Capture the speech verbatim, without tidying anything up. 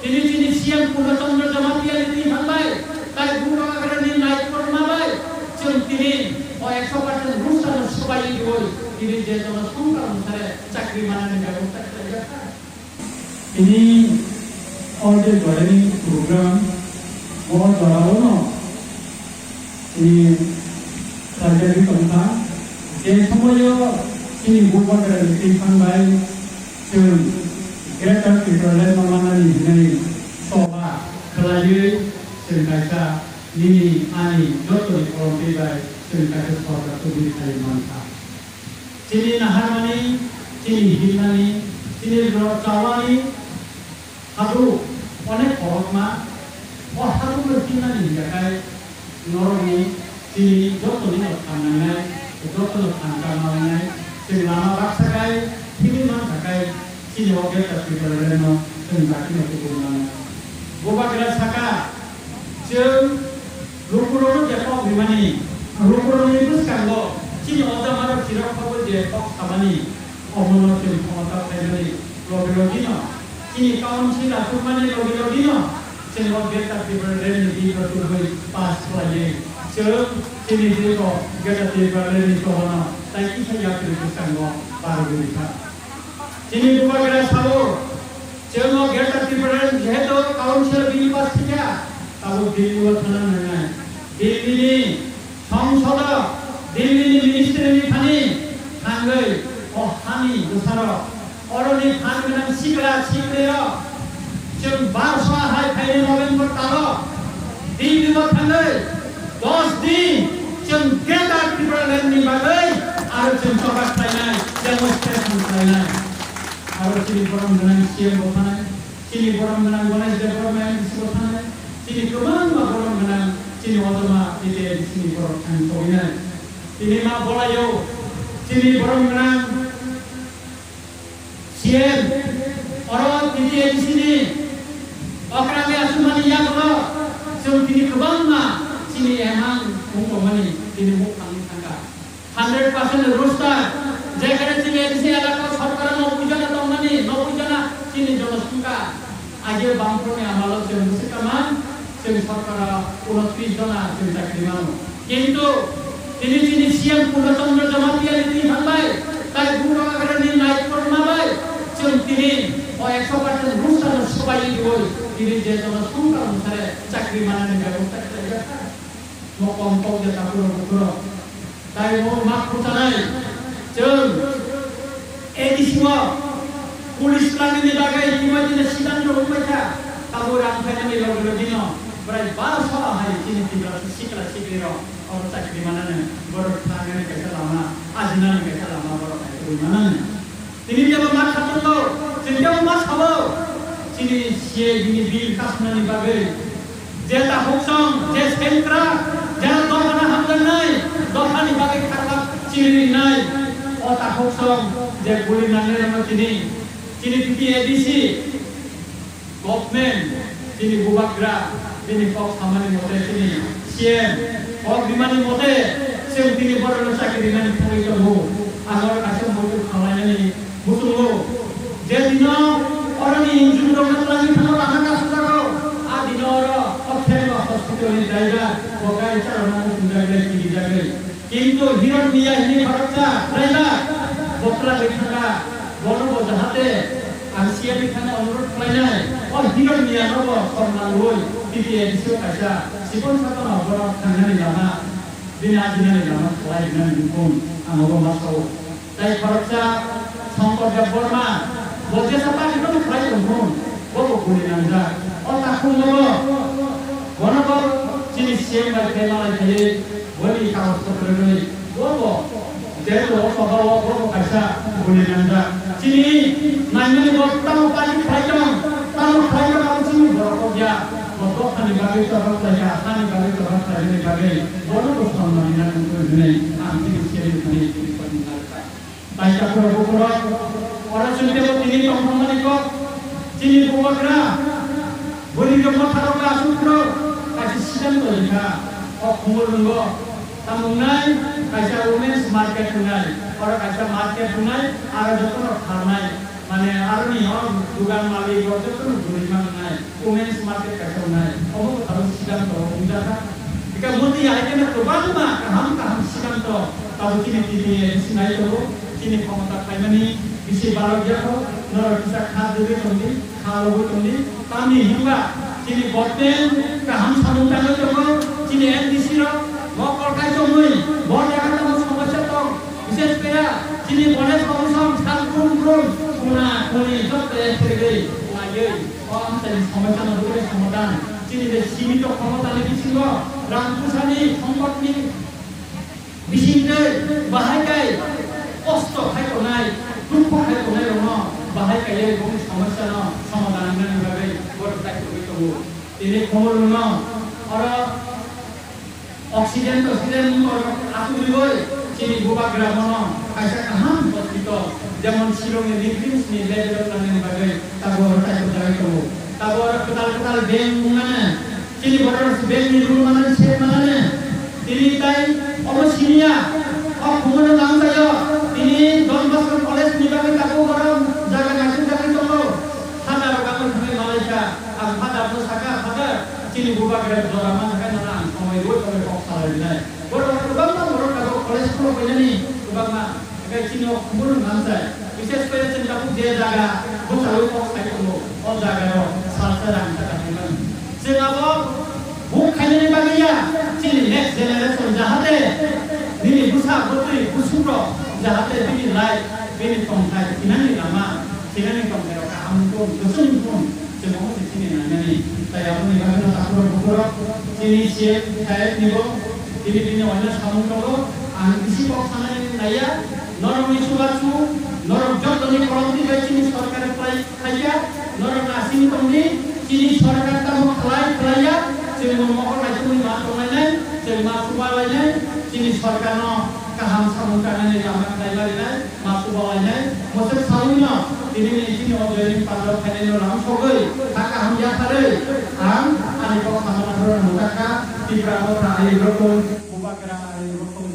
Tini chini C M Purno Chandra Jamatia ni twi thangbai, tai Bubagra ni nai korma bai, chwng tini o ekso percent rustano swbai rwui, tini je jono songkar onusare chakri manani bebosta khlaijak kha. Tini o je joining program, o jorao no tini khlaijagwi tongkha. Je somoio chini Bubagra ni twi thangbai, chwng Greater Tipraland no manani hinwi choba khlaiwi chwng kaisa nini ani jotoni kolomtwi bai chwng kaisa sorkar tubui khai mankha. Chini naharmani, chini himnani, chini rok chawani, Habu onek khorokma, o habu no himnani hinkhe kai norokni chini jotoni no phan nangnai, jotono phan ka mangnai, chini lama baksa kai, himwi mankha kai, chini o Greater Tipraland no chwng dakti no kubun mano. Bubagra saka, chwng lukurokno je kok rimani, lukurokni bwskango chini ojamarok chirok khaui je kok samani, omono chwng khomota phaimani logi logino, chini council achukmani logi logino, chwng o Greater Tipraland ni bill rok tubui pass khlaiwi, chwng chini jebo Greater Tipraland ni chobano tai kisa yapri bwskango barwi rikha. Chini Bubagra sao, chwng o Greater Tipraland jehetu council bill pass khikha, tabuk Delhi o thana nangnai. Delhi ni Songsodo Delhi ni ministry ni thani thangwi o hani bwsarok, oroni phan gwnang sikla siklirok chwng barso hai phaini November talo Delhi o thangwi dos din chwng Greater Tipraland ni bagwi aro chwng choba khlainai, demonstration khlainai. Aro chini borom gwnang C M bo thanai. Chini borom gwnang Ganesh Debbarma M D C bo thanai, chini kwbangma borom gwnang chini ojama T T A D C ni borok thani togwinai. Tini ma bolaio chini borom gwnang C M, oro T T A D C ni okra le asumani yagulo chwng tini kwbangma chini emang mung tongmani tini muk thangwi thangkha. Hundred percent roster, jekhane chini A D C elaka sorkar noboi jona tongmani, noboi jona chini jonosongkha. Aje bangphorni amalo chwng bwswk kaman, chwng sorkaro unotris jona chwng chakri mano. Kintu tini chini C M Purno Chandra Jamatia ni twi thangbai, tai Bubagra ni nai korma bai, chwng tini o ekso percent roster no swbai rwui, tini je jonosongkha onusare chakri manani bebosta khlaijak kha. Mokom kok je takhurok bukhurok. Tai bo ma khurchanai. Chwng A D C o police twlangni bagwi twibaidino siddhanto rwngbai kha. Tabuk rang phaimani logi logino bwrai barso hai chini Tiprasa sikla siklirok oro chakri manani borok thangani kaisa lama, ajinani kaisa lama borok hai twi manani. Tini tebo ma khatungo, chini tebo ma sabo, chini C A D ni bill kasnani bagwi. Je takhuk song, je sengkrak, je dophano hamjaknai, dophani bagwi kharkha chini rinai. O takhuk song, je guli nangnai rokno tini, chini T T A D C. Government, chini Bubagra, bini kok samani mote chini C M, kok rimani mote, chwng tini borokno chakri rinani thangwi tongo. Ang oro kaisa muitu khlainani muchungo. Je dino oroni injun rokno twlangwi thango lama kasu jago, a dino oro o Khemba hospital ni driver, bo gari chaloknani muchungjagwi, kiri jagwi. Kintu Hiron Miya hini khoroksa driver, bo twlangwi thangkha, bono bo jahate ang C M ni thani onurodh khlainai, o Hiron Miya no bo song nangwi T T A D C o kaisa chikon sakono borok thangnani lama, bini ajinani lama khlai rinani mukhung ang obo ma sao. Tai khoroksa Shankar Debbarma, bo jesa party no khlai tongthung, bo bo guli nangjak. O takhuk no bo, bono bo chini C M bai khe malai khe, boni kagoj potro rwgwi, bo bo, je to o soba o bo bo kaisa guli nangjak. Chini naimani bo tamo party khlai tong, tamo khlai tong abo chini borok ya. Bo dophani bagwi choba khlai ya, hani bagwi choba khlaimani bagwi, bono bo sonnani nangwi hwnwi ang chini C M ni thani chini kok ni nangkha. Tai takhurok bukhurok, oro chwng teibo tini tongthokmani kok, chini Bubagra, bwrwi rok motharok aswk phuru kaisa siddhanto rikha, o khumul rwngo, tamo wngnai, kaisa women's market wngnai, oro kaisa market wngnai, aro jotono phalnai, mane aroni o dugan malik rok jotono bwrwi ma wngnai. Kaisa wngnai, obo kwtal siddhanto wngjakha. Eka modi hai kheno kwbangma kaham kaham siddhanto tabuk chini T T A D C nai tongo, chini khomota phaimani bisi balok yakho, norok kisa kha dwgwi tongdi, kha logwi tongdi. Tamni hinba chini government kaham samung tangwi tongo, chini M D C rok mokol kai tongwi bo jaga tamo somosya tong, bishesh kore chini Ganesh Commission sal brum brum khuna khuni joto ek khe laiwi. O amchaini somosya no bwtwi somadan. Chini je simito khomotani bisingo rang pusani sompotni bisingtwi bahai kai kosto khai tongnai, dukhu khai tongnai rokno bahai kaiwi bongni somosya no somadan wngnani bagwi borok tai tongwi tongo. Tini khumulwngno oro Oxygen, oxygen borok asugriwi chini bubagra bono kaisa kaham hospital, jemon Shillong ni RIMS ni level o thangnani bagwi tabuk oro tai bwchagwi tongo. Tabuk oro kwtal kwtal bank wngnani, chini borok bank ni rule manani, set manani, tini tai omo siniya, o khumulwng lamsaio, tini Don Bosco College ni bagwi tabuk oro jaga naisuk jagwi tongo. Father rok ang thangwi malaikha, ang father no sakha, "Father, chini bubagra jora manjakha, nono ang somoi rwi somoi kok salai rinai." Borok kwbangma borok tabuk college school o phainani kwbangma, hwnkhe chini o khumulwng lamsai. Bishesh kore chwng tabuk je jaga bwchaui kok sai tongo, o jaga o salsa rang sakha hinmani. Chwng abo Buk khainani bagwi ya, chini next generation jahate nini bwsa bwtwi bwswk rok jahate bini life, bini tongthai, thinani lama, thinani tongthai rok kaham wngthun, kwchwng wngthun, chwng omo se chini nangnani. Tai aboni bagwino takhurok bukhurok chini C M saheb nibo tini bini oino samung tongo, ang bisi kok sanani naiya, norokni chubachu, norok jotoni kolomtwi bai chini sorkar kwlai Khaikha, norok asing tongdi, chini sorkar tamo khlai khlaiya, chwng bo mokol naisingni ma tonglainai, chwng ma chubalainai, chini sorkarno kaham samung tangnani lama khlai barinai, ma chubalainai, mosok sawino, tini ni chini o joining pandrok khainai no lam sogwi, kha kaham yapharwi, ang ani kok samana phoro mwtakha, Tipra Motha Ayuk Rokon, Bubagra Ayuk Rokon.